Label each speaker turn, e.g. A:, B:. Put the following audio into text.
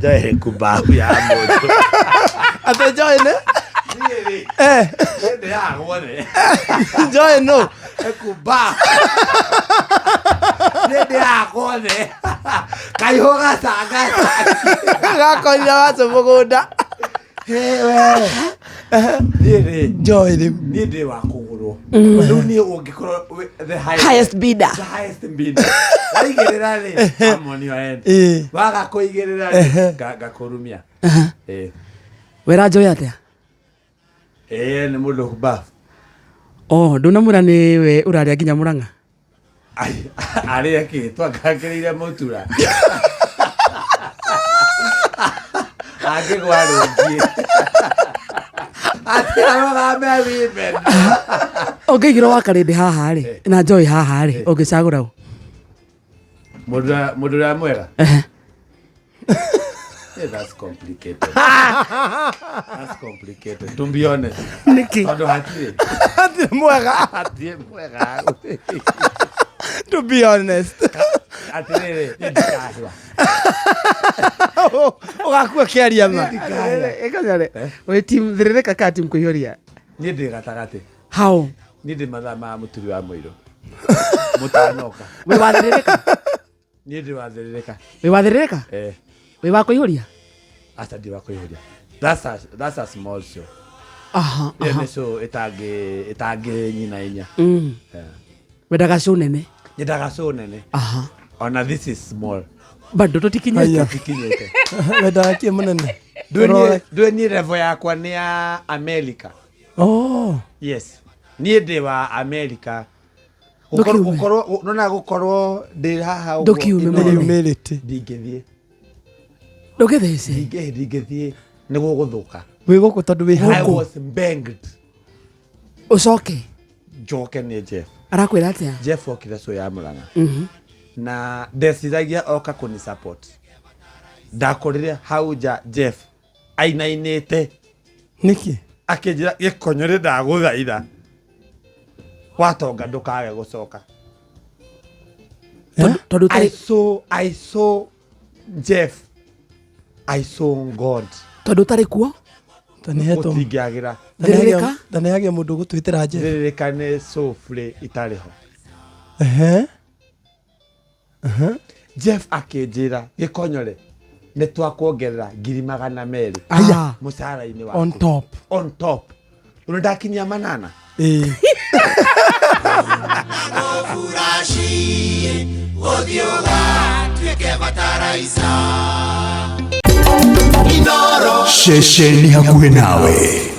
A: Joy kumbahu ya mũndũ.
B: Atĩ Joy nĩ? Eh,
A: Hĩndĩ yagwo nĩ.
B: Joy no.
A: Kumbahu. Hĩndĩ yakwo nĩ. Kaihũ gacanga.
B: Gakorire wacu mũgũnda.
A: Niĩ rĩ.
B: Joy rĩu.
A: Niĩ ndĩ wa kũgũrwo. Rĩu niĩ ũngĩkorwo the highest.
C: Highest bidder.
A: The highest bidder. Waigĩrĩra rĩ, I'm on your end.
B: Ĩĩ.
A: Waga kũigĩrĩra rĩ, ngakũrumia. Ĩĩ.
C: Wera Joy atĩa?
A: Ĩĩ nĩ mũndũ kumbahu.
C: Oh, ndũnamwĩra nĩ we ũrarĩa nginya Mũrang'a?
A: Ai, arĩa kĩ twangangĩrĩire mũtura angĩgwa rũngiĩ atĩ arũgame women
C: Ũngĩigĩrwo wa Karĩndĩ haha rĩ, na Joy haha rĩ, ũngĩcagũra ũ?
A: Mũndũ ũrĩa mwega.
C: Ehe.
A: Hey, that's complicated. That's complicated. To be honest.
C: Nĩkĩ?
A: Tondũ hatirĩ.
B: Hatirĩ mwega.
A: Hatirĩ mwega.
B: To be honest.
A: Atĩrĩrĩ, niĩ ndikahĩa.
B: Ũgakua kĩaria ma.
C: Ĩkanyare. Wĩ team thĩrĩrĩka ka team kũihũria?
A: Niĩ ndĩ gatagatĩ.
C: How?
A: Niĩ ndĩ mathaa ma mũturi wa mũirũ. Mũtanoka.
C: Wĩ wa thĩrĩrĩka?
A: Niĩ ndĩ wa thĩrĩrĩka.
C: Wĩ wa thĩrĩrĩka?
A: Eh.
C: Wĩ wa kũihũria?
A: Aca ndi wa kũihũria. That's a small show.
C: Aha.
A: Ĩyo nĩ show ĩtangĩ ĩtangĩ nyina inya. Yeah.
C: Wendaga show nene?
A: Nyendaga show nene.
C: Aha.
A: Ona this is small.
C: Bado tũtikinyĩte.
B: Aya.
A: Tikinyĩte.
B: Wendaga kĩ mũnene?
A: Ndũĩ niĩ level yakwa nĩ ya America.
B: Oh.
A: Yes. Niĩ ndĩ wa America.
C: Ndũkiume.
A: Gũkorwo nona gũkorwo ndĩ haha ũguo.
C: Ndũkiume
A: ino-
C: mũnene.
B: Humility.
A: Ndingĩthiĩ.
C: Ndũngĩthece.
A: Ndingĩthiĩ nĩ gũgũthũka.
B: Wĩ gũkũ tondũ wĩ
A: I
B: humble.
A: was banged.
C: Ũcoke.
A: Njoke nĩ Jeff.
C: Arakwĩra atĩa?
A: Jeff okire show ya Murang'a. Na ndeciragia oka kũni support. Ndakorire hau nja Jeff ainainĩte
B: Nĩkĩ?
A: akĩnjĩra gĩkonyore ndagũthaitha watonga ndũkage gũcoka.
C: Tondũ
A: I
C: ũtarĩ
A: saw, I saw Jeff, I saw God.
C: tondũ ũtarĩ kuo
B: Tanĩhetwo.
A: Gũtingĩagĩra.
C: Thĩrĩrĩka?
B: Tanĩhagĩa mũndũ ũgũtwĩtĩra Jeff.
A: Thĩrĩrĩka nĩ sofrĩ itarĩ ho.
B: Ehe.
A: Jeff akĩnjĩra gĩkonyore nĩ twakuongerera 200,000
C: Aya.
A: mũcara-inĩ waku.
B: On top.
A: On top. Rĩu ndakinyia manana.
B: Ĩĩ.
D: Ceceni hakuhĩ nawe.